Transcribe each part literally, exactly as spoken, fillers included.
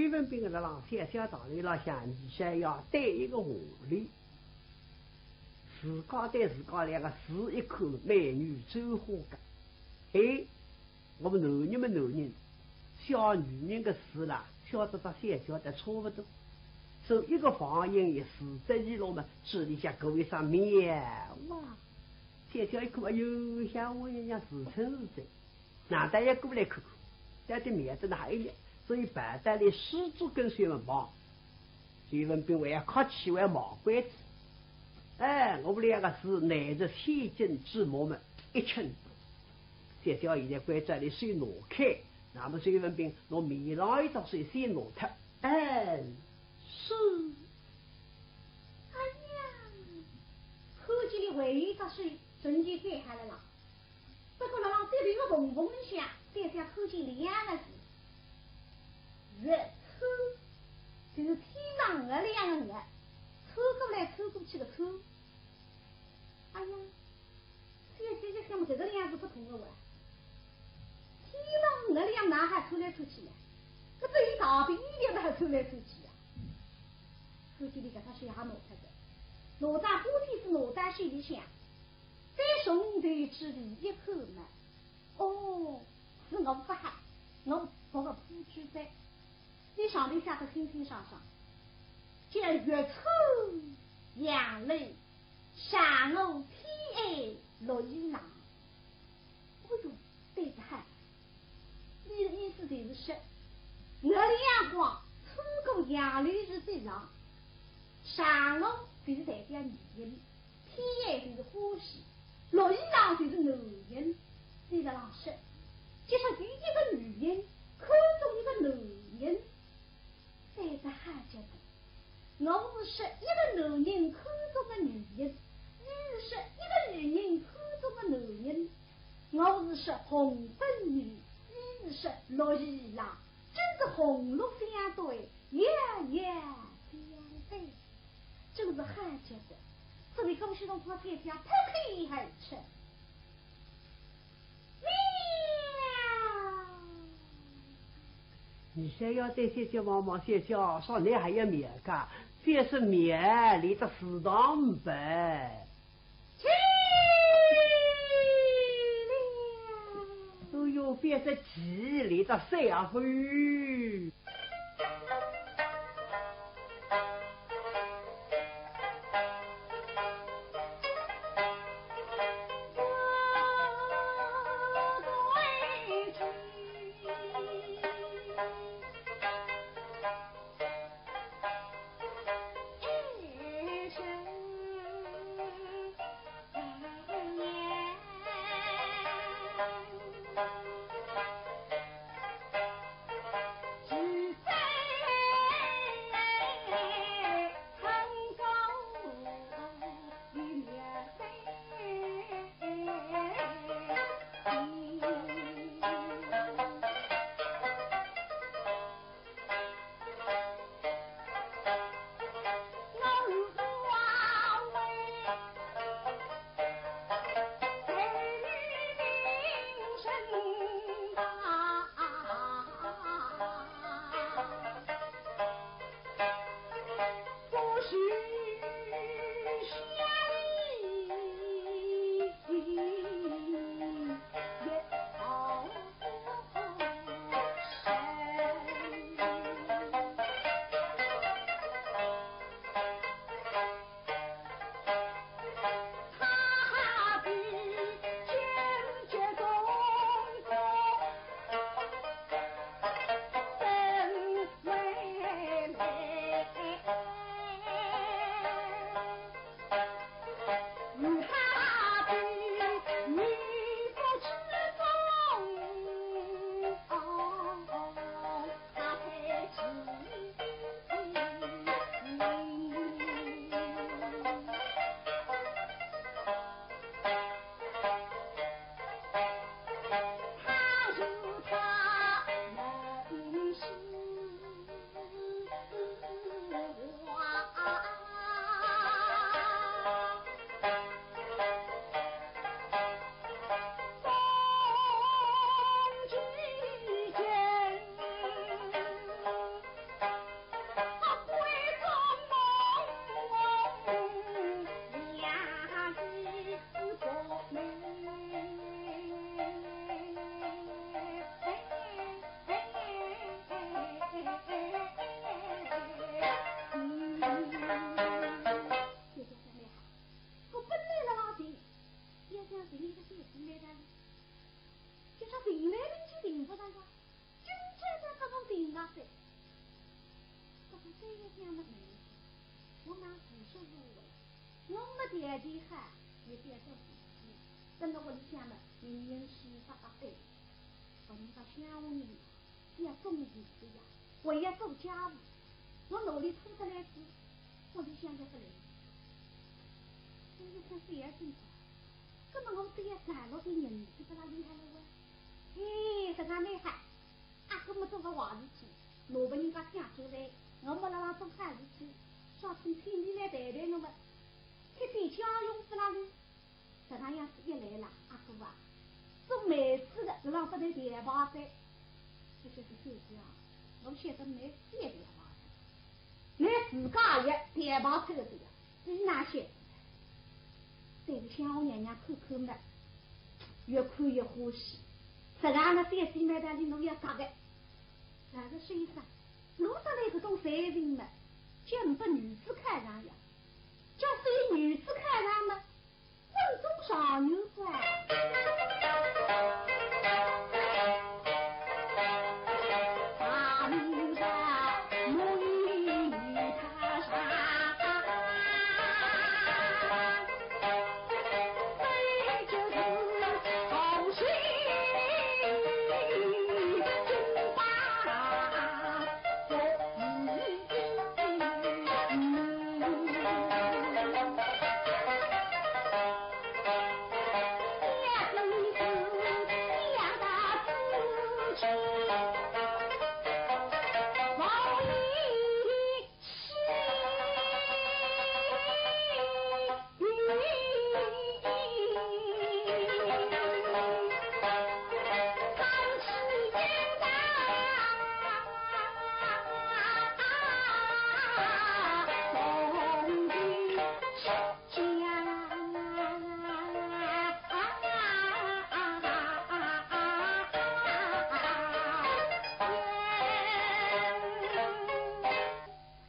文斌辣浪小小堂里浪向，二三要对一个话里，自家对自家两个字一看，美女周花个。哎，我们男人嘛男人，写女人个字啦，写得搭小小的差不多。所以一个方音一字，这一路嘛，嘴里向过一声妙啊。小小一看，哎哟，像我一样自称自称。 难道要过来看看，到底面子哪一面？所以跑到了书桌跟前么望，周文斌还要客气，还要卖关子。哎，我们两个是乃是先进之末么，一称。小小现在关照里手拿开，那么周文斌拿面浪一只手先拿脱。哎，是。哎呀，看见俚还有一只手，真就厉害了啦。 不过辣浪嘴里个缝缝里向，小小看见两个字，日穿，就是天上月亮个月，穿过来穿过去个穿。哎呀，小小一想么，搿个两字勿通个哇。天上月亮哪还穿来穿去呢？搿只有大便里头还穿来穿去啊。估计俚搿只手也拿脱个，拿只花钿是拿到手里向， 再从头至尾一看嘛，哦，是我勿好，我读个普句哉。俚上头写得清清爽爽，叫月穿杨柳，长路天涯绿意郎。哦哟，对得很。俚个意思就是说，月亮光穿过杨柳树顶浪，长路就是代表女人， 天涯就是欢喜，绿意郎就是男人。俚辣浪说，就说有一个女人看中一个男人，对得好极哉。我是说一个男人看中个女人，俚是说一个女人看中个男人，我是说红粉女，俚是说绿意郎，真是红绿相对，样样相对。 真是好极哉，这位恭喜侬看天下脱口而出。妙！你想要对小姐望望小姐，说你还要妙个，这是妙，你的适当白。去了。都有变成几里的社会。厉害，也不要做事情。等到屋里向嘛，人人是不阿对。我们到乡下人，不要种地的呀，我要做家务，我哪里偷得来子？我就想着不来。我就想这样子，那么我都要赚了点银子，不大厉害了哇？嘿，这个厉害。 阿哥么做个坏事体，拿拨人家抢出来，我么辣辣做好事体，啥辰光你来陪陪我么，吃点家用不啦哩？实梗样子一来啦，阿哥啊，做媒子的辣辣勿得调牌哉。这就是小姐啊，我晓得媒子也调牌哉，你自家也调牌出个对呀。 是哪些？对个乡下娘娘看看么，越看越欢喜。实梗个小姐妹搭里侬要嫁个，但是先生，侬得来搿种才情么，叫勿拨女子看上呀，叫是女子看上么，混种状元噻。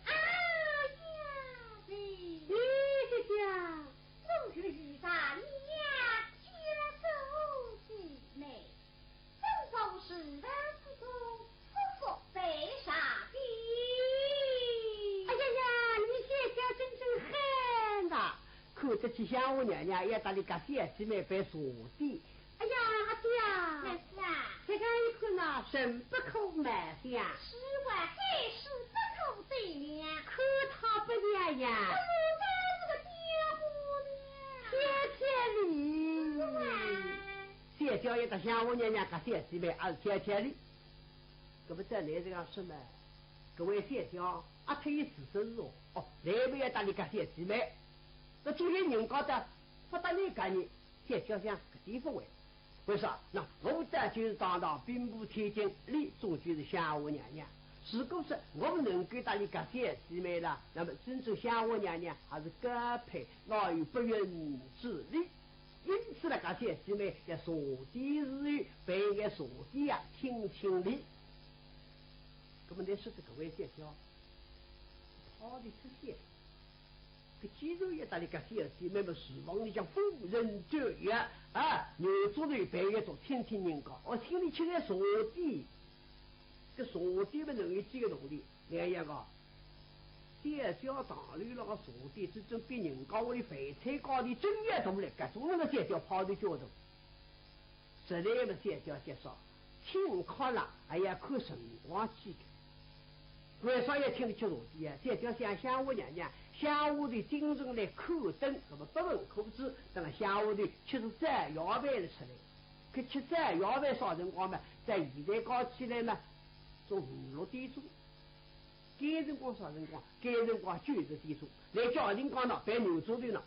哎呀，你姐姐，我是遇着你呀，接受姐妹，真正是人之中，不服谁啥的。哎呀呀，你姐姐真正狠呐！看得起乡下娘娘，要搭俚个小姐妹办茶店。 哎呀，阿姐啊，妹子啊，这个一看呐，人不可貌相。是啊，该是不可对了。看她不像样。哎呦，这是个家伙呢。谢谢你。是啊。小姐也搭乡下娘娘个小姐妹，阿是谢谢你。搿么再来这样说嘛，搿位小姐啊，阿特意自身哦，哦，来么要搭俚个小姐妹。那做些人家的，不搭你个人，小姐想搿点不会。 为啥？那我这就是堂堂兵部千金，俚终究是乡下娘娘。如果说我能够搭俚个小姐妹了，那么真正乡下娘娘还是高配，老有不孕之力。因此呢，个小姐妹要茶店事业，办个茶店啊，听听俚。那么你说这个位小姐，好的出现。 搿既然要搭俚个小姐妹么，厨房里向夫人就有啊，牛做头备一桌，请请人家，我请你吃个茶点。搿茶点么，能有几个道理？两样个，小姐堂里向个茶点，这种比人家屋里饭菜价钿真要大嘞，搿种人个小姐泡头叫大。 实在么小姐介绍，请客了还要看辰光去的。为啥要请俚吃茶点啊？小姐想乡下娘娘，乡下头京城来看灯，那么不问可知，等了乡下头吃仔早夜饭了出来。可吃早夜饭啥辰光嘛？在现在讲起来嘛，中午六点钟。 该辰光啥辰光？该辰光九十点钟。来叫人讲呢，办牛做头呢，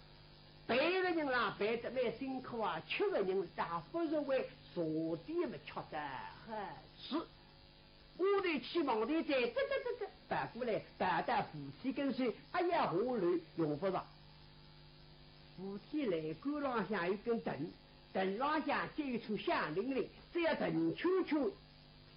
办个人啦，办得蛮辛苦啊，吃个人大不如为茶点么吃得好吃。丫头去忙的，这这这这这，跑过来，跑到扶梯跟前，哎呀，下楼用不着。扶梯栏杆浪向有根藤，藤浪向结一串响铃铃，只要藤圈圈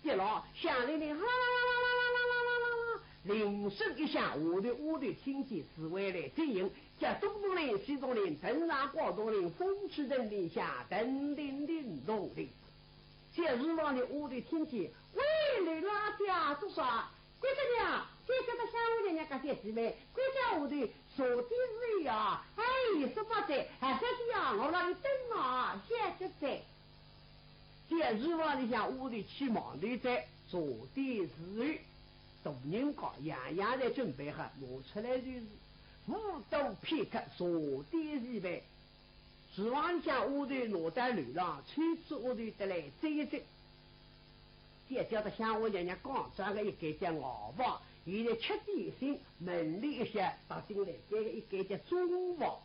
一拉，响铃铃，哈啦啦啦啦啦啦啦啦啦啦，铃声一响，下头丫头听见是回来接应，叫东咚铃、西咚铃、藤上挂咚铃、风吹藤铃响，叮叮叮咚铃。这时望的丫头听见，喂，来啦，叫做啥？关照呀，小姐搭乡下娘娘个小姐妹，关照丫头茶点事宜啊，哎，什么哉？还是这样，我让你等啊，歇着哉。在厨房里向屋里去忙的哉，坐的时候，大人家样样侪准备好，拿出来就是，无多片刻，坐的时备。厨房里向屋头拿到楼浪，抽出屋头得来，这一这。 小姐搭乡下娘娘讲，这个一间叫外房，现在吃点心，门里一些踏进来，这个一间叫中房。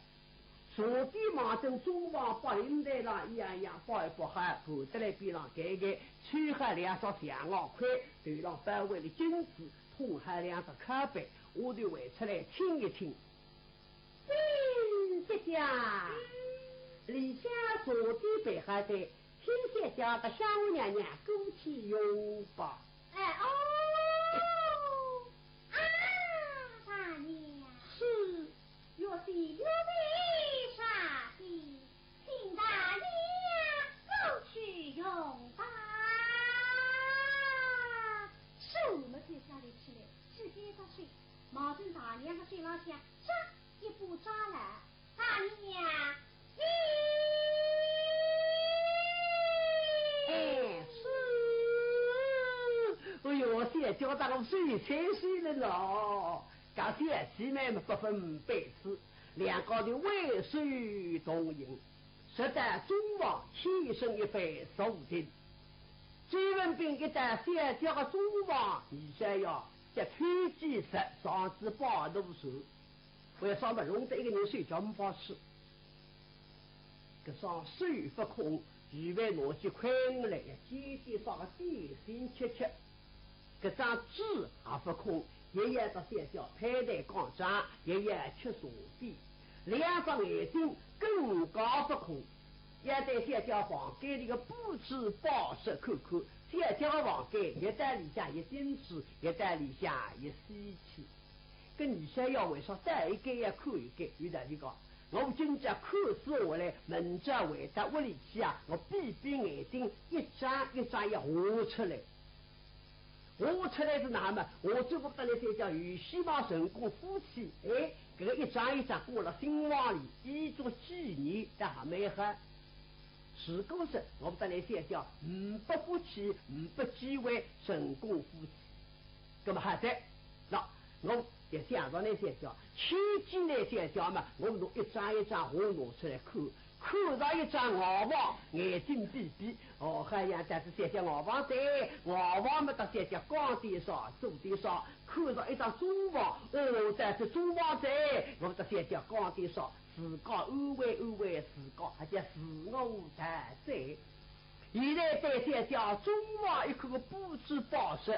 坐的望准中房，八仙台浪一样样摆一摆好，盘得来边浪搿个，抽好两双象牙筷，头浪包围了金子，捧好两只靠背，下头围出来亲一亲。嗯，小姐，里向坐的备好的， 请小姐搭乡下娘娘过去用吧。哎，哦，啊，大娘。是。若是有的啥的，请大娘过去用吧。是我们在家里吃的，直接到水，毛病大娘的水浪向，这一步抓来。 大娘，你。哎，是。哎哟，小姐搭我水千岁了咯。搿小姐妹嘛不分彼此，两家头挽手同行，直到中房，起身一番坐定。周文宾一到小姐个中房，你想要这推几十上子八度手。 为啥么弄得一个人手脚没法使？搿双手勿空，预备拿起筷来，要煎点啥个点心吃吃。搿张纸也勿空，也要搭小姐拍台讲账，也要吃茶点。两只眼睛更加勿空，要对小姐房间里个布置摆设看看。小姐个房间，一到里向一进去，一到里向一西去。 搿你想要为啥再一个要看一个？有道理讲，我今朝看书下来，明朝回到屋里去啊，我闭闭眼睛，一张一张要画出来。画出来是哪么？画出来得来才叫有希望成功夫妻。哎，搿个一张一张挂了新房里，以作纪念，倒还蛮好。如果是我们得来想叫，呒不福气，呒不机会成功夫妻。 那么好哉，那我也想着那些叫，千金那些叫嘛，我弄一张一张画拿出来看，看着一张外房，眼睛闭闭，哦，好像但是想想外房哉，外房嘛，搭想想讲点啥，做点啥，看着一张中房，哦，但是中房哉，我搭想想讲点啥，自家安慰安慰自家，还叫自我陶醉。现在对想想中房一看个布置摆设，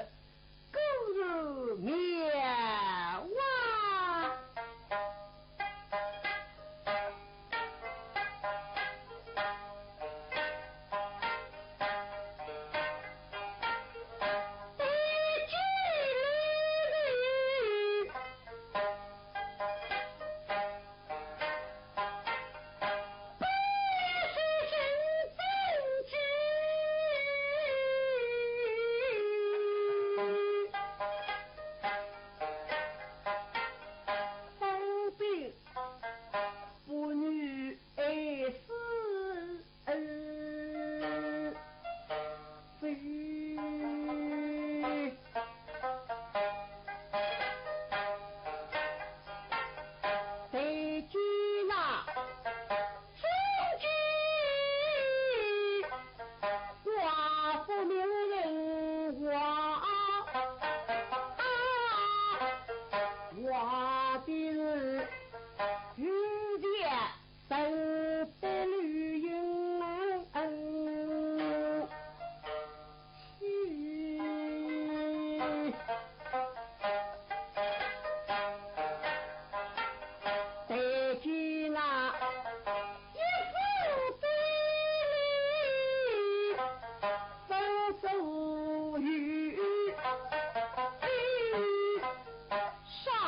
果然妙啊！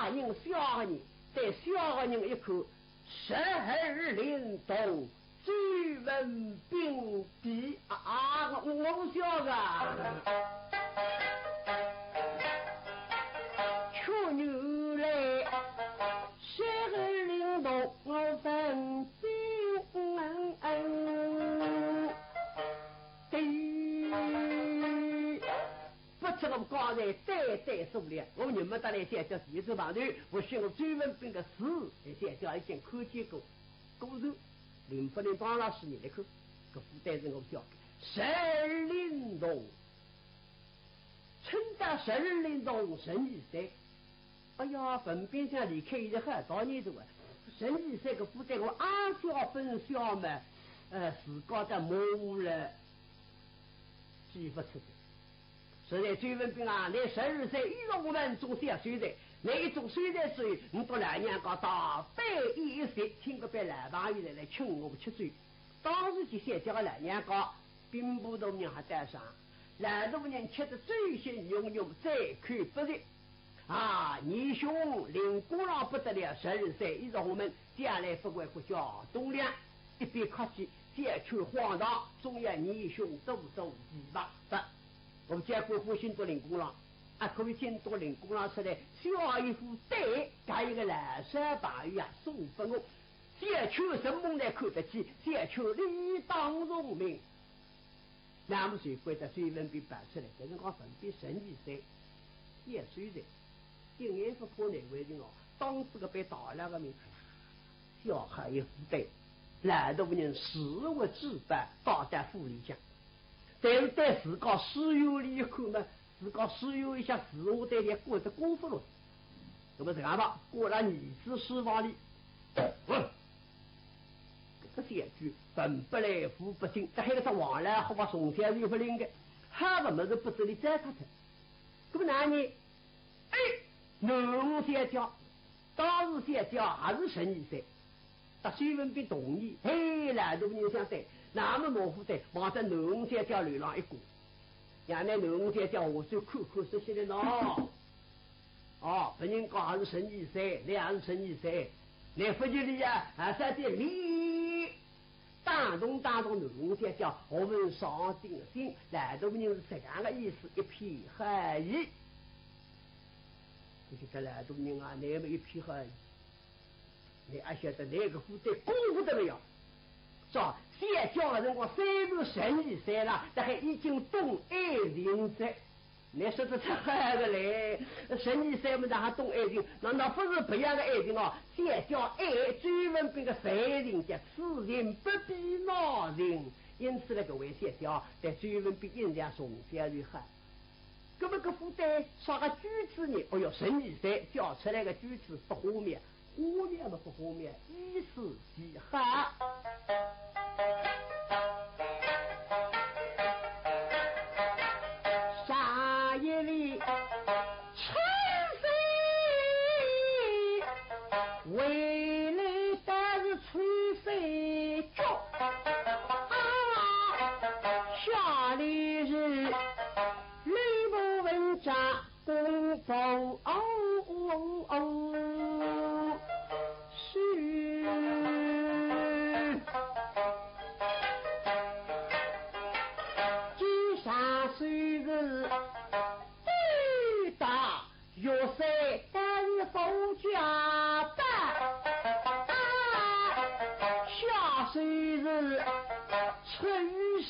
啥人？小人，对小人一看，十二灵童，周文宾。啊，啊，我，我晓得。去年来，十二灵童，我本性。对，不知我刚才对对数了，我认不得来，小姐第一次碰头，我说我周文宾个字，小姐已经看见过，果然，林夫人当然是你来看，搿副对子我晓得，十二灵童。 称得十二灵童陈二三。哎呀，文宾想离开现在好多年头啊，陈二三搿副对我阿小本小嘛，呃，自家的模糊了，记不出的。实在周文宾啊，你十二岁一个我们总是要收的，你一种收的时候，你到老娘家大摆宴席，请个别老朋友来来请我吃酒。当时就想叫个老娘家 兵部大人还带上，老大人吃得醉醺浓浓，再口不食。啊，你兄林公郎不得了，十二岁一入红门，将来不为国家栋梁，一边客气，再去荒唐，总要你兄多多提拔。不，我们结果欢喜到林公郎，啊，可以见到林公郎出来，小一副对，搿一个老少朋友啊，送分我。 小秋什么来看得起，小秋理当聪明。那么谁会在水门边跑出来？搿辰光文宾十二岁，也虽然，一眼不看难为情哦，当时个被打了个名，小孩也不对，老大人视为至宝，带到府里向。但是对自家书院里一看呢， 自家书院里向字画对联挂得过分了。那么这样吧，挂了儿子书房里。搿个小鬼文不来武不进，搿还有个王老虎啊，从小就勿灵个，好个物事不知里糟蹋脱。那么哪呢？哎，囡儿小姐，当时小姐还是十二岁， 搭水文宾同意，嘿，老大人想对，那么模糊对，望着囡儿小姐楼浪一过，让那囡儿小姐下手看看实些的喏。哦，别人家还是十二岁，你还是十二岁，你不吉利呀，还是得礼。打动打动囡儿小姐，我们上定心，老大人是这样的意思，一片好意。可是搿老大人啊，那么一片好意。 你阿晓得那个副对功夫得了呀？是吧？小小的辰光，虽然十二岁了，但还已经懂爱情哉。你说得出好个嘞，十二岁么，哪还懂爱情？那那不是别样的爱情哦，小小爱周文宾个才情，叫此情不比那情。因此呢，搿位小小对周文宾印象从小就好。 那么搿副对啥个句子呢？哦哟，十二岁教出来个句子不花妙，花妙么不花妙，意思极好。上一联春水，回来但是春水脚，啊，下联是 礼部文章公布哦哦哦，是。今上虽是对答玉山，但是不加班。下虽是春上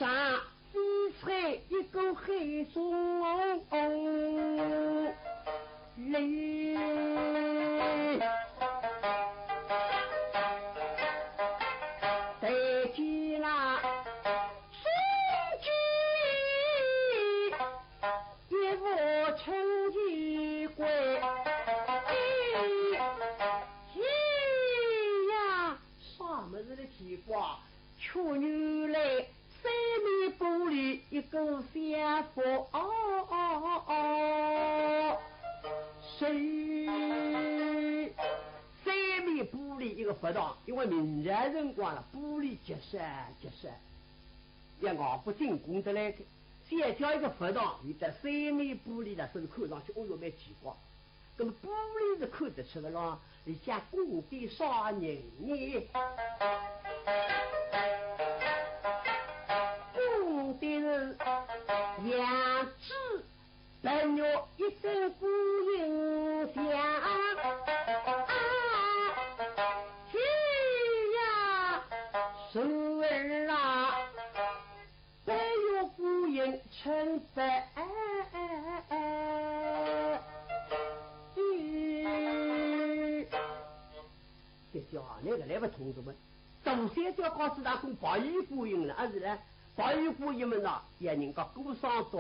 飞出一个黑中来。再见啦，兄弟，一副春衣怪。哎呀，啥么子的奇怪？ 却原来三面玻璃一个相逢，哦哦哦哦，谁？三面玻璃一个佛堂，因为明朝辰光了，玻璃极少极少，也熬不进攻得来的。小小一个佛堂，有得三面玻璃了，是看上去，哦哟，蛮奇怪。 那么玻璃是看得出的咯，里向供的啥人呢？供的是羊脂白玉一尊观音像。啊，嘿，小姐啊，那个来勿通个嘛。大小姐告诉他讲白衣观音了，阿是呢？白衣观音嘛呐，要人家过上早，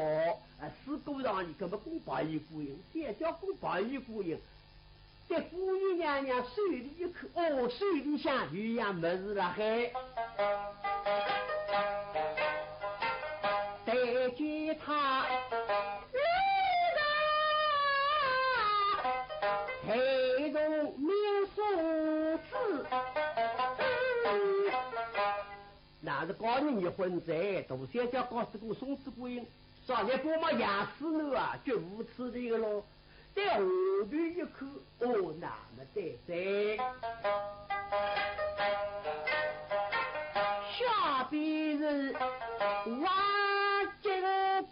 呃，四过堂里，搿么讲白衣观音，小姐讲白衣观音，对姑爷娘娘手里一看，哦，手里向有样物事辣海。对见他，哎呀，陪同面送子。那是高人结婚哉，大小姐告诉个送子观音，上来帮忙养子呢啊，绝无此理个咯。对下头一看，哦，那么对哉。下边是挖井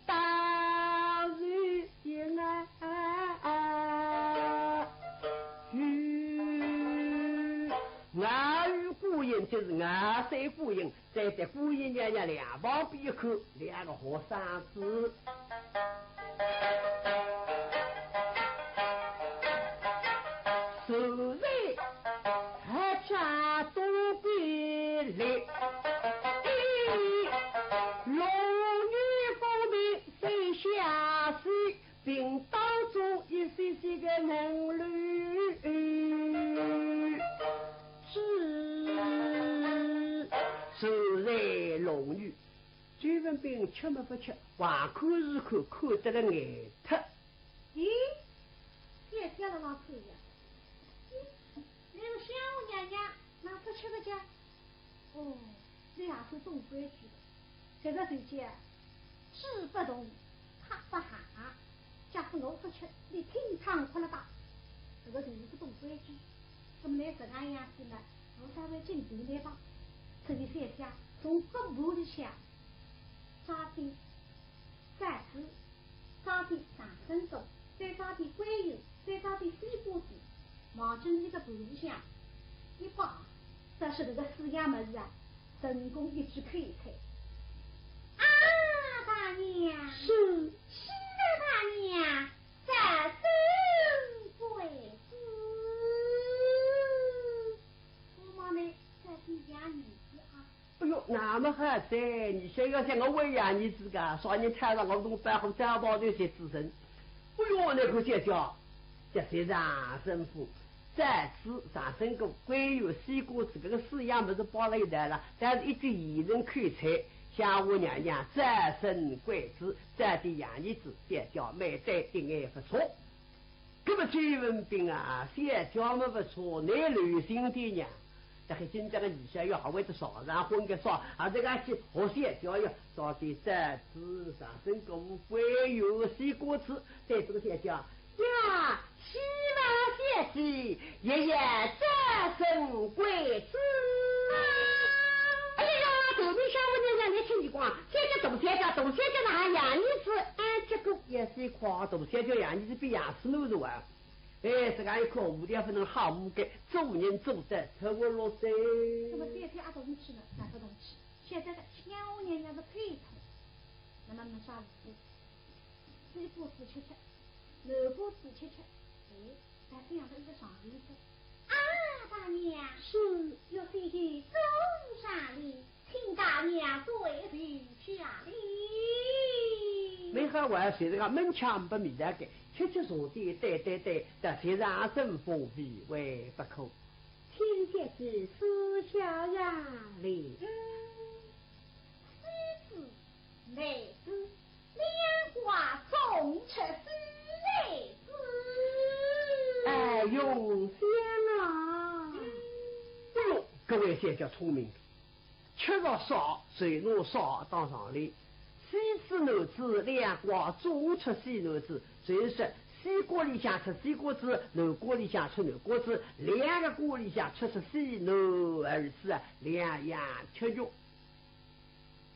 打水。 啊，与，外与观音，就是外三观音，再对观音娘娘两旁边一看，两个学生子。坐在合家东边立，龙女公平三下四。 并当中一些些个能力之所在龙女。周文宾吃么勿吃，横看竖看，看得了眼脱。咦，小姐辣浪看呀？咦，那个相公娘娘哪勿吃个介？ 哦，你也是懂规矩的。这个时节，煮不动，怕不下。假使我不吃，你听唱哭了吧。这个就是不懂规矩。那么来这样样子呢，我稍微进点来吧。这个小姐从根部里想，抓紧 再次抓点长生果，再抓点桂圆，再抓点西瓜子，望准一个盘子向一摆，这是这个四样物事啊，成功一记开菜。啊，大娘！是。是啊，大娘，再生贵子。我望呢，再生养儿子啊。 哎哟，那么好哉，你想要想我为呀，你自家少年太上，我东北好再跑的些子孙。哎哟，那个姐姐，这些长生果，再吃长生果，桂圆、西瓜子，这个四样物事包了一道了，但是一句一人口菜，想我娘娘再生贵子，再的养儿子，姐姐美得一眼不错。 搿么周文宾啊，小姐么勿错，乃留心点呀。但是今朝个女婿要还会得上上婚个说，还是讲去学小姐呀，到底再次上升个桂圆西瓜子，对这个小姐呀，希望小姐也要再生贵子。哎呀，头面小姑娘让你听见光，小姐大小姐，大小姐哪还养儿子？哎，结果 也是一块大小姐养儿子比养子难是哇。哎，自家一看，无聊不能好无个，做人做得出活落噻。那么小姐阿懂吃呢，哪不懂吃？现在个小娘娘是配头，那么没啥事体，西瓜子吃吃，南瓜子吃吃，哎，但是养了一个上头子。啊，大娘，是。有些事做啥哩？ 请大娘跪下哩。没好话，谁这个门前不迷那个，吃吃茶点，对对对，但是让政府避为不可。请小姐私下呀哩。嗯，西子、南子，两瓜种出西来子。哎，用香啊！嗯。哎呦，各位小姐聪明。 吃着啥，就拿啥当上来。西子南子两瓜种出西南子，就是说西瓜里向出西瓜子，南瓜里向出南瓜子，两个瓜里向出出西南二子啊，两样吃肉。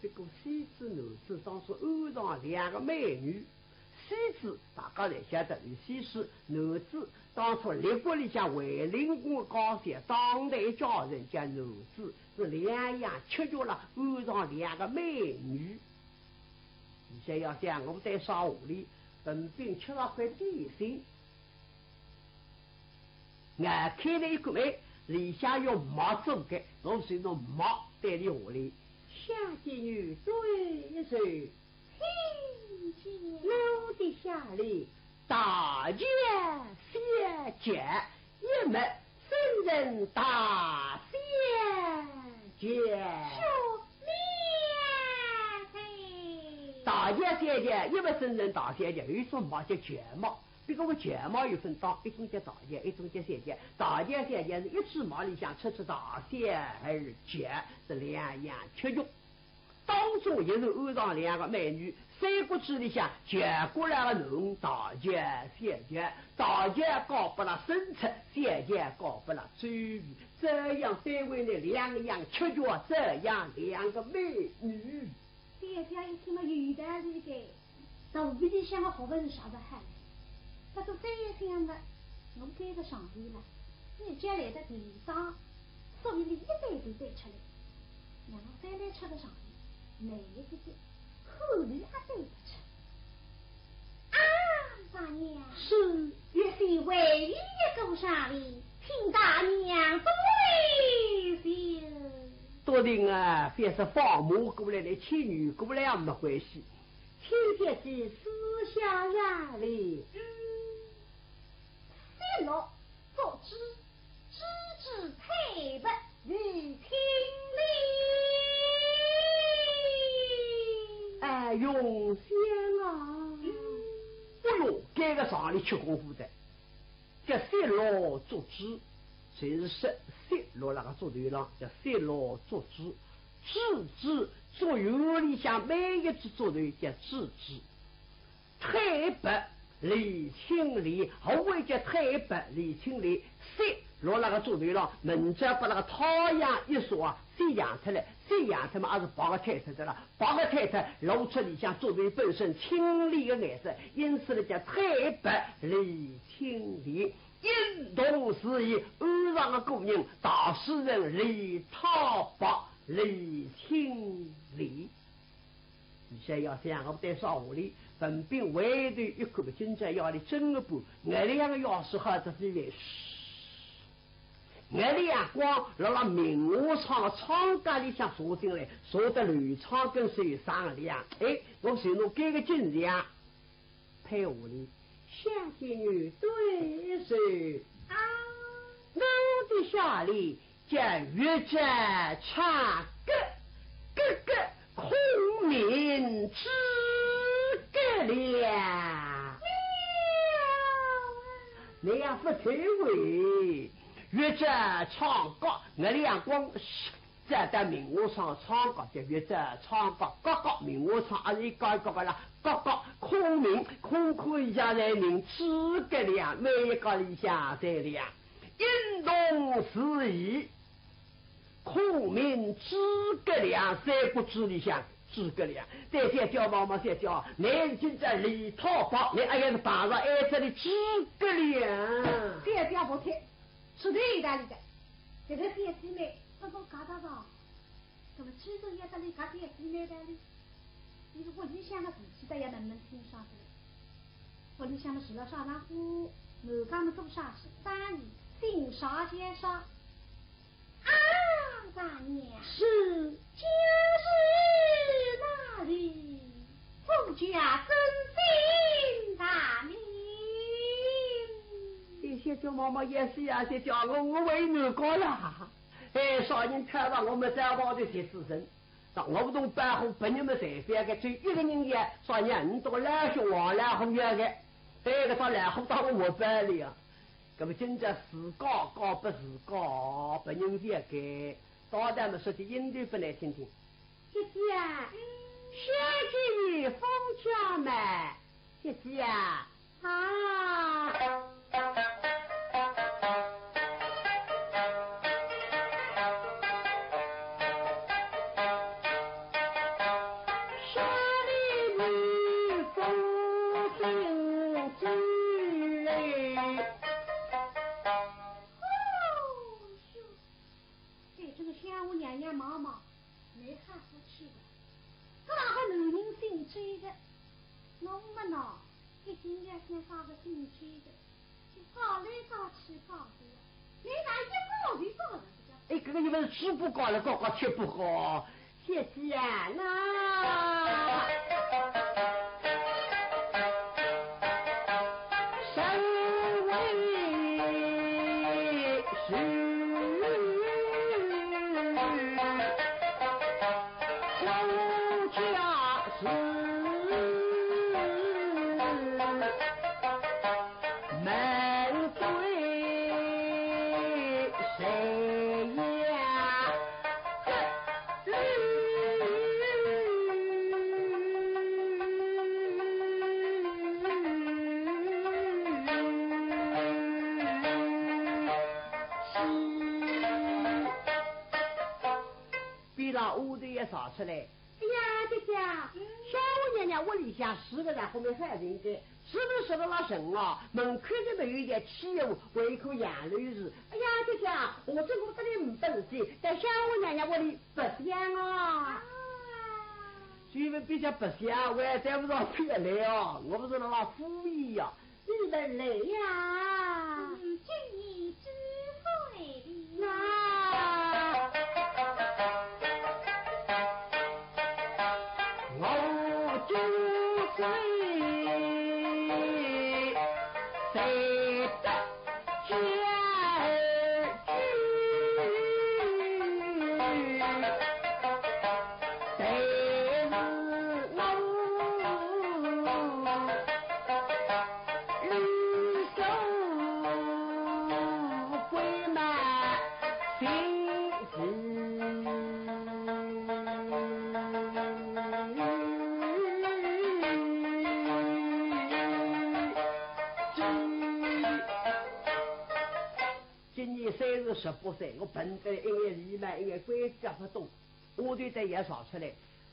这个西子南子当初安上两个美女， 西子大家侪晓得是西施，南子当初列国里向卫灵公个家小，当代家人叫南子，是两样吃肉了，安上两个美女。现在要想我对啥屋里，本兵吃了块点心，我开了一个门，里向有墨做个，我是用墨对了屋里。下几日对谁？听见。我的下里，大姐、小姐， 一么僧人大小姐。说明白。大姐小姐，一么僧人大小姐，有一种墨叫轿墨，比如讲轿墨有分档，一种叫大轿，一种叫小轿。大轿小轿是一支墨里向出出大小二轿，是两样吃用。 当中也是安上两个美女，《三国志》里向叫过来个囡大轿、小轿，大轿嫁拨了沈策，小轿嫁拨了周瑜，这样对为呢两样吃角，这样两个美女。小姐一听嘛，有道理个。 到屋里向个学问啥个好？他说这样嘛，我该个上头了，你家来的地方，所以你一对对对出来，让我再来吃个上头，每一个看你还对不出。啊，大娘，是。也是唯一一个上头，请大娘多留心。多听啊，便是放马过来，来牵牛过来也没关系。 请小姐私下下来。嗯，雪落作纸，纸之彩白，未听哩。哎，用心啊。嗯。哎哟，搿个上来吃功夫的。 叫雪落竹枝，就是说雪落那个竹头浪，叫雪落竹枝。竹枝，竹园里向每一只竹头叫竹枝。太白，李青莲，何为叫太白李青莲？雪落那个竹头浪，明朝把那个太阳一晒啊，雪扬脱了，雪扬脱嘛，还是白个太脱的了。 白个太脱，露出里向竹头本身青莲的颜色，因此呢叫太白李青莲。因同时以安上个古人，大诗人李太白李青莲。现在要想我对啥屋里，文炳回头一看，今朝夜里真个不，我两个钥匙好得非凡。 眼泪啊光，辣辣明华窗个窗格里向射进来，射得柳窗根水上亮。哎，我就拿搿个景象配下来，想起女对手啊，我的下联叫月照窗格，格格孔明诸葛亮。你也不推诿。 月照窗格，月亮光，照到明华窗窗格，叫月照窗格，格格明华窗，还是一个一个个啦，格格孔明，孔孔里向侪明，诸葛亮，每一个里向侪亮。因同时以孔明、诸葛亮，《三国志》里向诸葛亮，对小姐望望，小姐，你已经叫李太白，你还要是碰着哎这里诸葛亮。小姐勿听。 是对道理的。这个小姐妹，不过搞到吧，怎么知道要到你搞小姐妹的呢？你说屋里向个事体，大家能不能听上去？屋里向个事了啥场化，我讲么做啥事，生意，姓啥叫啥。啊，大娘。是。今日那里，我家真心大名。 这小姐妈妈也是呀，小姐，我，我为难过了。哎，啥人看到我们这样的学子人，那我们都白虎本人们随便个，就一个人也，啥人都老兄王老虎要个，哎，搿只老虎到我怀里啊。那么今朝自家搞不自家，本人也该，到底么说的应对不来听听。 姐姐啊，小姐你封家嘛？姐姐啊，啊。小姐你封进去嘞。哦哟，对这个相公娘娘忙忙，没看出去的。搿哪个男人姓周个？我么喏，一定要想啥个姓周个，就搞来搞去搞过，你哪一搞就搞着个？哎，搿个你们吃不搞了，搞搞吃不搞。 姐姐呀，那身为是夫家事，门对谁呀？ 边浪丫头也上出来。哎呀，姐姐，小红娘娘屋里向住个，然后没好人个，是不是说了老神啊？门口头没有一点气候，还有一棵杨柳树。哎呀，姐姐，我这个这里没本事，在小红娘娘屋里 白相啊。啊。所以比较白相，我也谈不上别来哦，我不是那么敷衍呀。你们来呀。嗯，今年几岁了？那我九岁，谁得 今儿但是我与小鬼嘛心事。今年三十十八岁，我笨得一眼眉毛一眼关节勿动，丫头对爷上出来。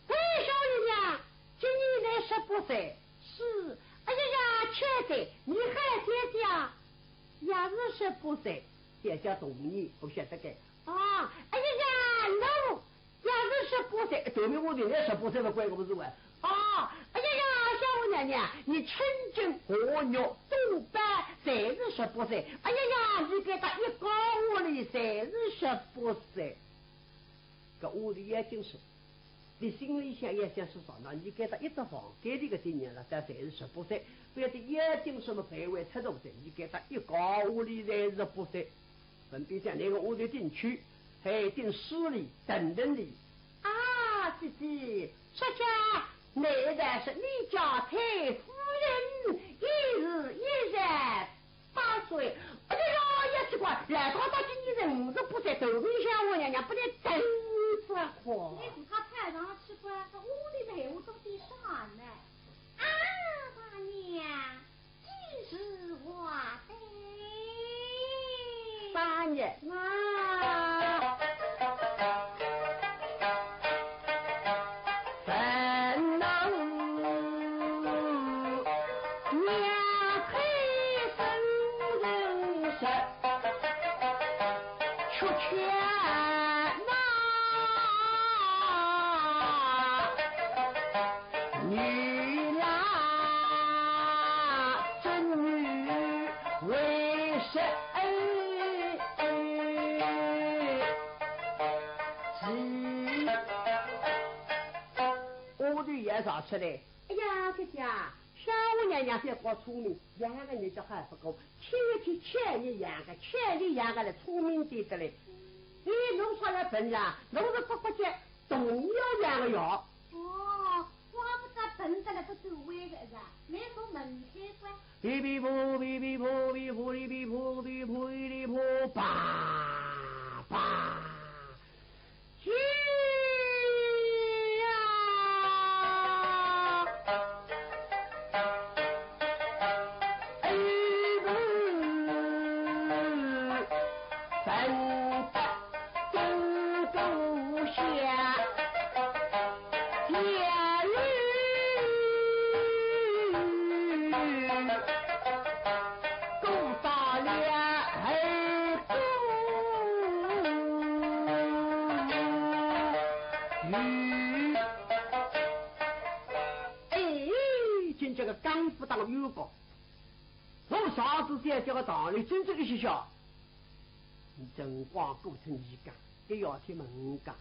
喂，小姨娘，今年倷十八岁？是。哎呀呀，巧哉，你好姐姐啊？也是十八岁，姐姐大你，我晓得个。啊，哎呀呀，喏， 也是十八岁，对面屋里也十八岁了，关我不是喂。啊，哎呀呀，小红娘娘，你称斤荷肉多半侪是十八岁。哎呀呀，你给他一高屋里侪是十八岁。搿屋里眼睛说，你心里想也想是啥呢？你给他一只房间里个今年了，但侪是十八岁，不要得眼睛什么排位出头的，你给他一高屋里侪是十八岁。 朆比讲，那个屋里进去，还顶势利，等等哩。啊，姐姐，说起来，难道是你家太夫人也是一十八岁？哎呀，也奇怪，老太太今年才五十八岁，头回想我娘娘不能等着看。你自家看上去怪，这屋里没有东西啥呢？啊，大娘。 几时话的？三年啊。烦恼娘胎生人身，出钱呐。 女郎真女为谁？丫头也上出来。哎呀，姐姐，小红娘娘才高聪明，两个人就好不过，请一去请你两个，请你两个来聪明点的嘞。你弄出来笨呀，弄得不不见。 同样样个哟。哦，怪不得笨得来不走弯个是啊，没个门开关。哔哔噗，哔哔噗，哔噗哩哔噗，哔噗哩哔噗，叭叭。去呀！哎，不，笨得丈夫当冤枉，我上次再叫个道理，真正一些下，辰光过脱年间，搿要天问讲，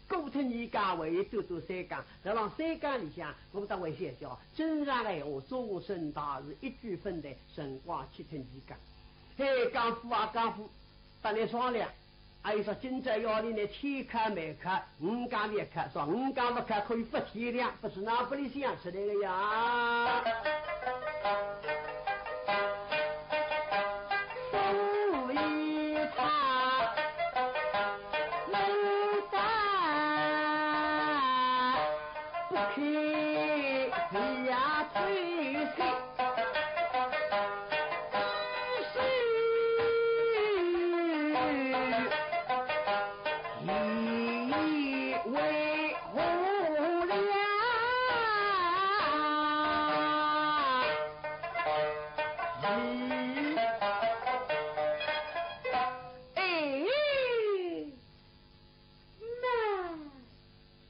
过脱年间还有短短三更，辣浪三更里向，我当为小姐，真正个闲话，终身大事一句分担，辰光去脱年间。嘿，江夫啊，江夫，搭倷商量。 阿有说今朝夜里呢，天开没开，五更没开，说五更没开可以不天亮，不是那不里想出来了呀。所以他没打不开，你呀，退休。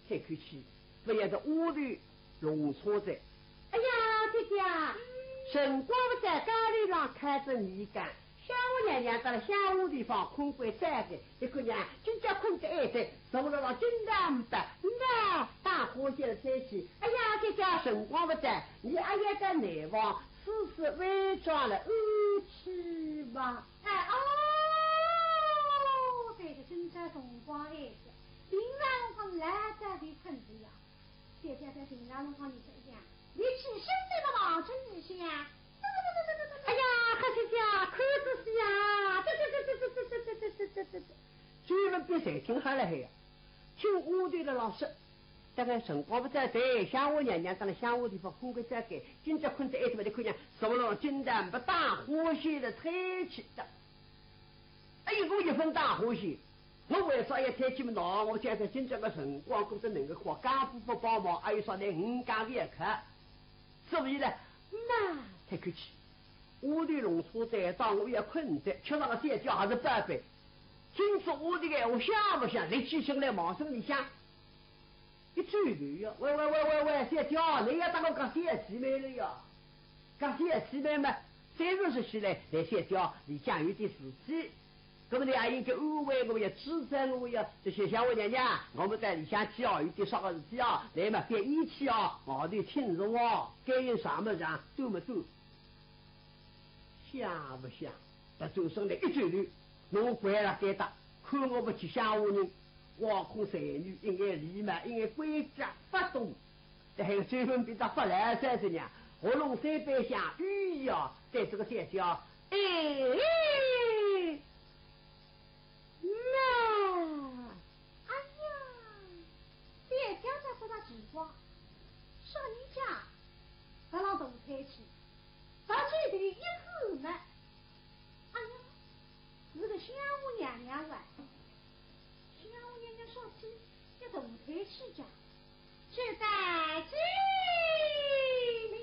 太客气，不要在屋里弄错哉。哎呀，姐姐，辰光不早，街里浪开着年间，相府娘娘到了相府地方困过觉的，一个娘今朝困得晏的，坐了老金蛋吧，那大呼吸了吹气。哎呀，姐姐，辰光不早，你阿要到内房，试试晚装了，安去吧。 哎，哦，对个，今朝辰光晏些，平常辰光老早就困着呀。姐姐在平常辰光你这样，你起身都不望着你去呀。哎呀，好姐姐，看仔细呀，这这这这这这这这这这这这，专门比谁听好了还呀。 听屋里的老师，大概辰光不早哉，相府娘娘到了相府地方困个觉该，今朝困得晏点嘛，你看见什么了？今朝不大欢喜的推起的。哎，我一分大欢喜，我为啥要推起么呢？我现在今朝个辰光过得能够快，家父不帮忙，还有啥呢？五更也要开。所以呢，那太客气。 屋里弄错哉，当我也困哉，吃那个小姐还是宝贝。听说屋里个闲话，想不想？立起身来，望身里向一转头呀，喂喂喂喂喂，小姐，你也当我讲小姐妹了呀？讲小姐妹嘛，再说起来，来小姐，里向有点事体。那么你也应该安慰我呀，支持我呀，这些相府娘娘，我们到里向去哦，有点啥个事体啊，来嘛，覅厌气哦，外头请坐哦，该有啥么事啊，多么多。 想不想？他转身来一转头，我跪了该搭，看我不起相府人，唯恐才女一眼礼貌，一眼规矩不懂。这还有追问比他发来三十年，喉咙三百响，哎呀，在这个小姐，哎，那，哎呀，小姐在说他奇怪，说你家，他让动开去。 到这里一看呢，哎呀，是个相府娘娘啊！相府娘娘说起要动开去讲，就在这里。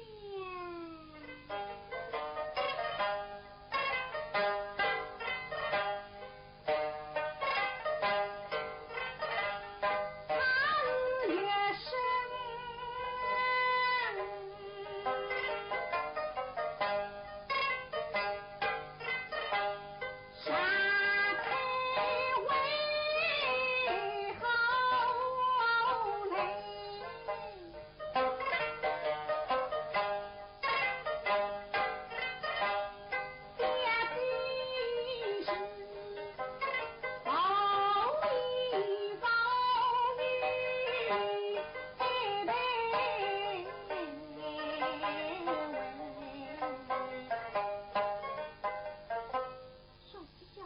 说起讲，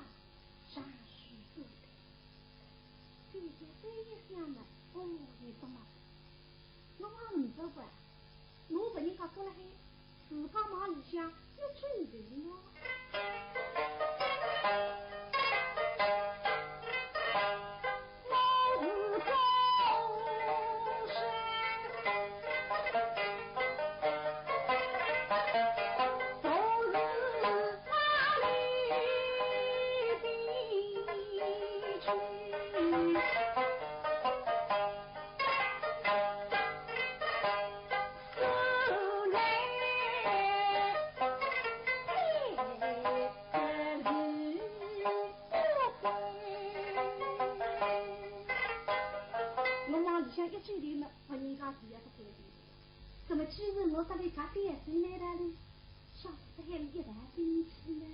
啥许多的，姐姐再一想呢，哦，有什么？我也不知道。 我拨人家捉了海，自家往里向一走人哦。我是终身，都是哪里的去？像一转头嘛，别人家是也不开心。那么既然我这里搿点心来了呢，晓得还有一段心思呢。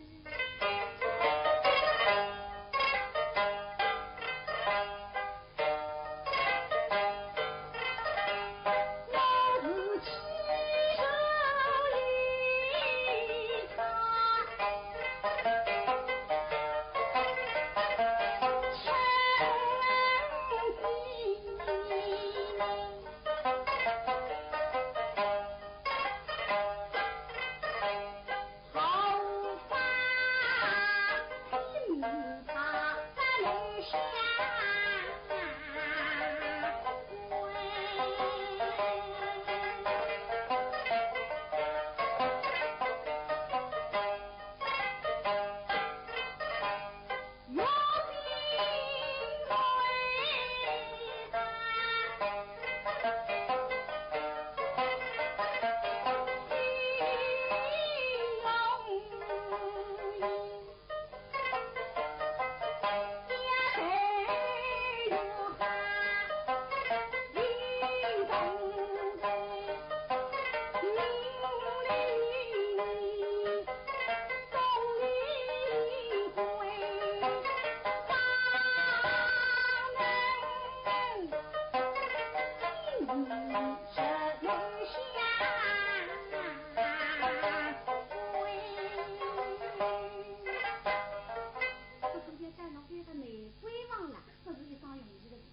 搿个月带侬回到玫瑰房了，搿是一桩容易的事体。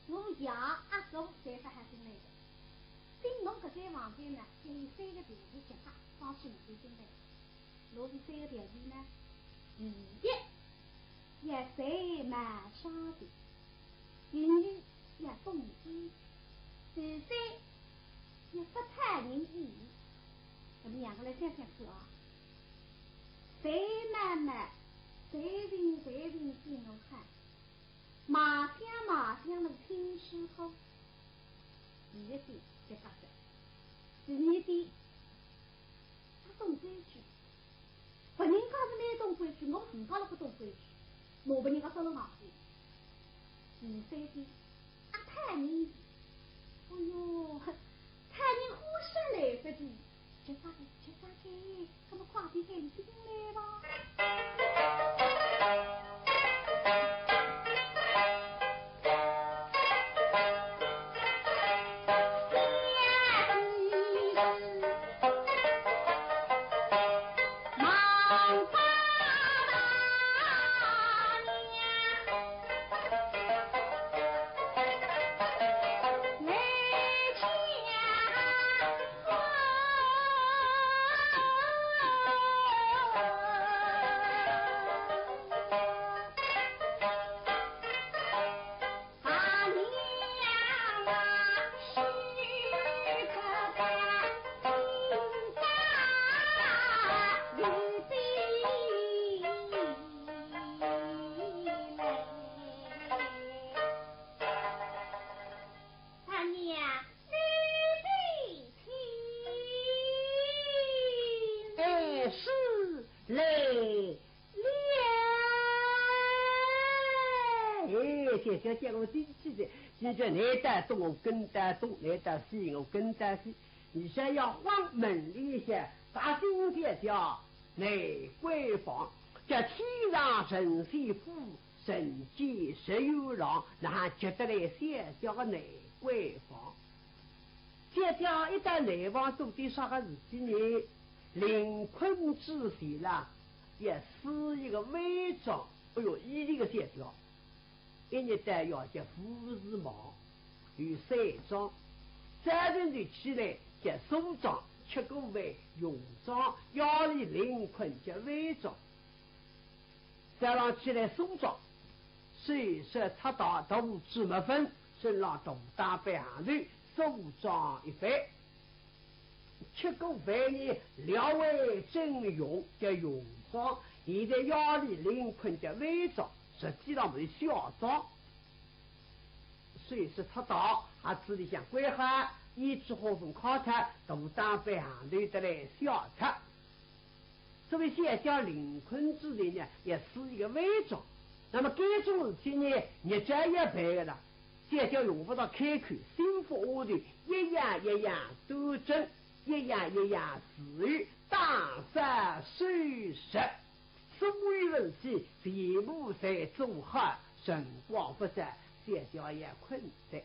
我爷阿哥侪勿好进来的。进侬搿间房间呢，只有三个条件，一个方式能够进来。哪是三个条件呢？第一，要才貌双全，第二，要懂礼，第三，要勿讨人厌。那么两个来想想看啊。 谁妈妈，谁人谁人给我看，马相马相那个听师傅，第一点，这个是，第二点，他懂规矩，别人家是没懂规矩，我自家都不懂规矩，我被人家说了马屁。第三点，啊，太你，哎呦，太你胡说来不及。 吃饭，吃饭去，咱们快点赶紧来吧。大娘，你的亲。哎，是，来了。哎，小姐，我进去的，现在来得东我跟得东，来得西我跟得西。 你想要往门里向，大声叫叫玫瑰房，叫天上神仙府，人间十月郎，哪哼叫得来小姐个玫瑰房？小姐一到内房做点啥个事体呢？临困之前啦，要梳一个晚妆。哎哟，以前个小姐 一日到夜叫服侍忙，有三桩。早晨头起来叫梳妆，吃过饭用妆，夜里临困叫晚妆。早上起来梳妆，首饰镯带大珠墨粉，身浪大打扮行头，梳妆一番。 吃过饭呢，料理整容叫用妆，现在夜里临困叫晚妆，实际上是小妆。首饰镯带，鞋子里向归好，胭脂花粉揩脱，大打扮行头得来小出。所以小姐临困之前呢，要梳一个晚妆。那么该种事体呢，日脚也办个了。小姐用勿着开口，心腹下头一样一样端正，一样一样侍候，打扫收拾，所有事体全部侪做好，辰光勿早，小姐要困哉。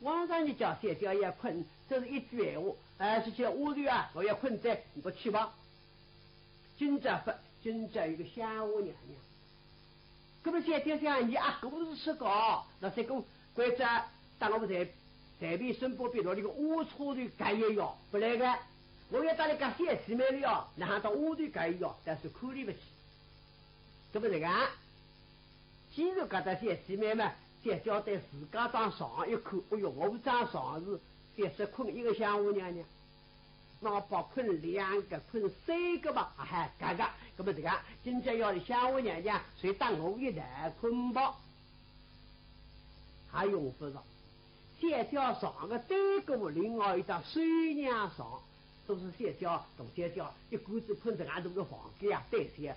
往常人叫小姐要困，只是一句闲话，哎，是叫丫头啊，我要困哉，你给我去吧。今朝勿，今朝有个乡下娘娘。那么小姐想，你阿哥是说个，那这个关照，当我们在随便身边边落里个龌龊的干也要不来个，我要到里个小姐妹里哦，哪哈到丫头干也要，但是看你勿起。那么这个，既然搿搭小姐妹嘛，小姐对自家张床一看，哎哟，我张床是，也是困一个乡下娘娘。 那包困两个，困三个吧，还尴尬。那么这个，今朝要是乡下娘娘，随搭我一道困吧，还用勿着。小姐床个对过另外一张收娘床，都是小姐，大小姐，一个子困这样大个房间啊，对些。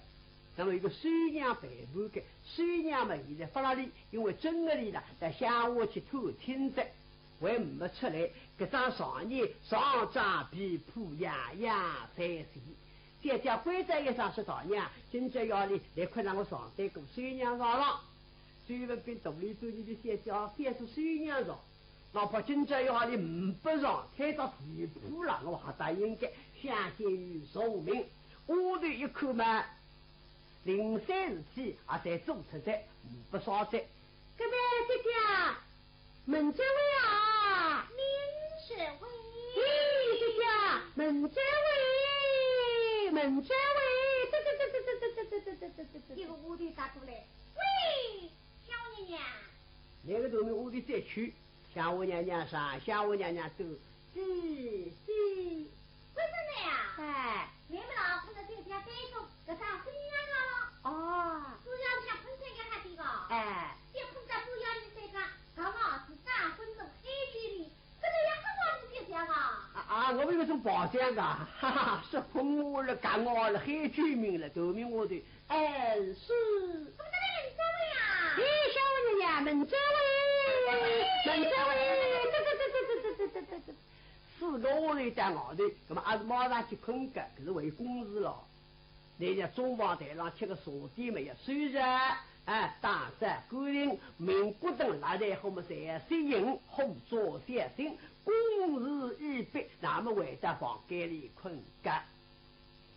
那么一个收娘陪伴个，收娘嘛，现在勿辣里，因为正月里了，到乡下去探亲哉。 还没出来，搿张床呢，床单被铺样样侪齐。小姐关照一声说：“大娘，今朝夜里来困辣我床单个收娘床浪。”周文宾肚里头里的小姐，反是收娘床，哪怕今朝夜里呒不床，推到地铺浪，我还答应个，相见于宿命。丫头一看嘛，零碎事体也侪做出哉，呒不少哉。搿位姐姐， 门这位啊！门这位！咦，这家门这位，门这位，这这这这这这这这这这这这这。一个丫头打过来，喂，小娘娘。那个都是丫头再去，乡下娘娘啥，乡下娘娘都，是是。为什么呀？哎。你们老婆的这家背后，可上新娘了？哦。主要像婚前给他的个。哎。 结婚在不远的地方，刚好是大婚的黑地里，这个也很好理解啊。啊，我们有种宝藏啊，哈哈，是朋友了，干我了，黑居民了，都名我的，哎，是。怎么这个人这位啊？咦，小娘娘，门这位，门这位，这这这这这这这这这这，四个屋里在外头，那么还是马上去困觉，可是为公事了。 人家中房台上吃个茶点没有收拾，哎，打扫干净，明骨灯蜡台后么侪要洗净，火灶小心，公事已毕，那么回到房间里困觉。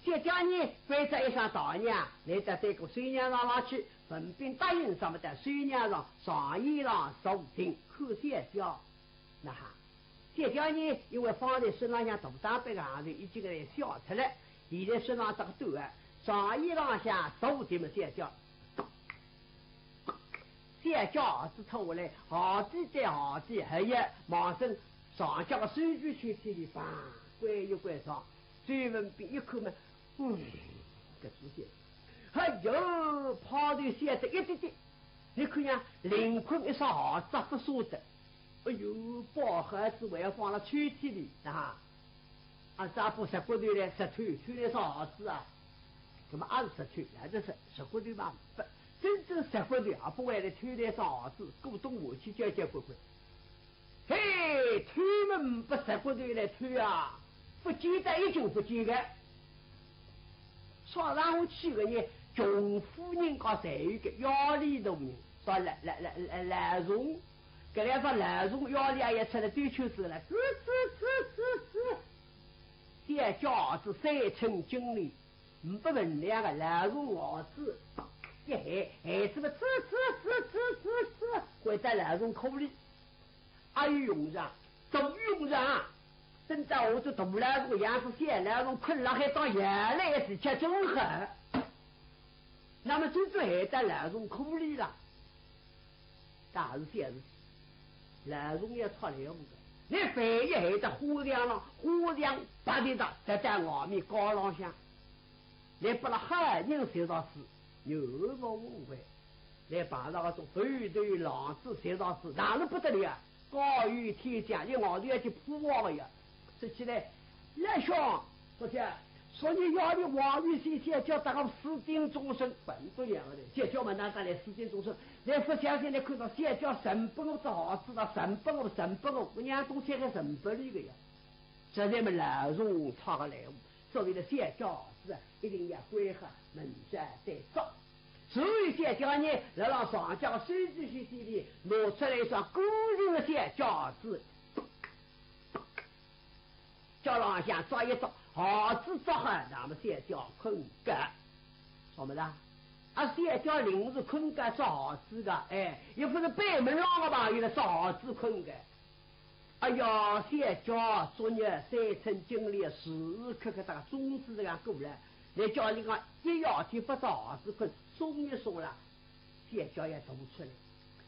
小姐呢，关照一声大娘，来到这个收娘床上去，文宾答应啥么在收娘床，床沿浪坐定，看小姐。 那哈，小姐呢，因为方才身浪向大打扮个行头已经给伊笑出来，现在身浪只个短啊，上衣浪向大点么小姐。小姐鞋子脱下来，鞋底对鞋底，还有望准上脚个手指圈圈里，啪，关一关上，周文宾一看嘛， 嗯，搿是些，哎哟，泡头显得一滴滴。你看呀，凌空一双鞋子勿舍得。哎哟，包鞋子还要放了抽屉里啊。啊，啥不折骨头来折透，抽来啥鞋子啊？那么还是折透，那就是折骨头嘛，不，真正折骨头啊，不会来抽来啥鞋子，股东下去交交关关。 嘿，抽么不折骨头来抽啊，不见得一定不见个。说让我去个呢，穷夫人家侪有个要里头人，说来来来来来虫，搿两只来虫要里也出来兜圈子了，吱吱吱吱吱。小脚子三寸金莲，呒不分量个来虫牙子，一喊，喊子么吱吱吱吱吱吱，回到来虫壳里。 还有用场，大用场。等到我这大老鼠养只小老鼠困了，还当原来的事情真好。那么真正害得老鼠苦力了，大事小事，老鼠也出来用的。你万一害得花墙了，花墙拔的到，再在外面高浪向，你不了好人受到死，有何误会？ 来碰着搿种头头浪子，谁道是哪能不得了啊？高于天降，连外头要去扑王个呀！说起来，老兄，说起来，昨日夜里王爷小姐叫得我四点钟声，勿得了个，小姐么哪搭来四点钟声？来勿小心来看到小姐送拨我只鞋子了，送拨我，送拨我，我娘冬天还送拨俚个呀。实在么老总差个来，所以呢，小姐鞋子一定要关好，明朝再着。所以小姐呢，辣辣床脚个手指心里拿出来一双干净个小脚子， 脚浪向着一着，鞋子着好，那么小姐困觉。晓得么啦？啊，小姐临时困觉着鞋子个，哎，也勿是背门浪个朋友了，着鞋子困觉。哎呀，小姐昨日三寸金莲时时刻刻搭个钟子这样过来，倷叫俚讲一夜天勿着鞋子困，松一松啦。 小姐也动勿出来。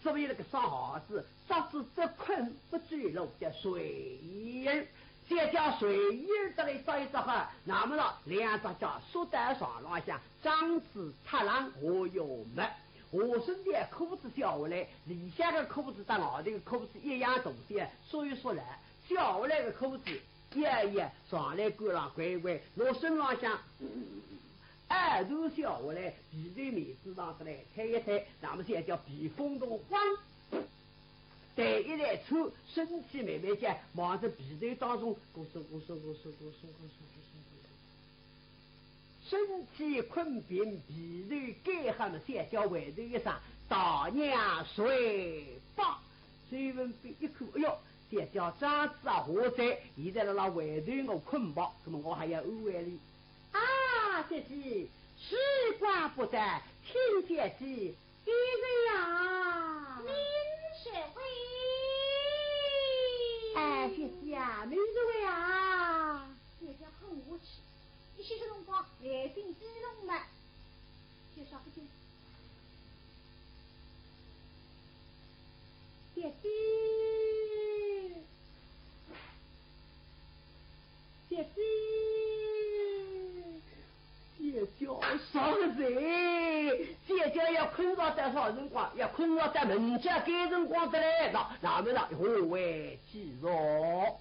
所以那个双鞋子，着仔只困勿走路叫睡衣儿。小姐睡衣儿搭俚着一着好，那么呢，两只脚缩到床浪向，张子踏浪下腰没。下身的裤子脱下来，里向个裤子搭外头个裤子一样大小，缩一缩来，脱下来个裤子 摇一摇，上来过来乖乖，拿身浪向，哎，都脱下来，皮头面子上头来推一推，那么小姐皮风动慌，抬一抬头，身体慢慢叫，望着被头当中，咕嗖咕嗖咕嗖咕嗖咕嗖咕嗖咕嗖。身体困平，被头盖好么，小姐回头一声，大娘睡吧。 周文宾一看，哎哟，小姐张子啊下哉，现在辣辣回头我困吧，那么我还要安慰俚。啊，姐姐，时光不早，请姐姐一睡啊。明日会。哎，姐姐啊，明日会啊。小姐很无趣，一歇歇辰光，眼睛闭拢了，就说不见。 姐姐，姐姐，姐姐啥个人？姐姐要困着到啥辰光？要困着到明朝该辰光得来，那，那么呢，何为其说？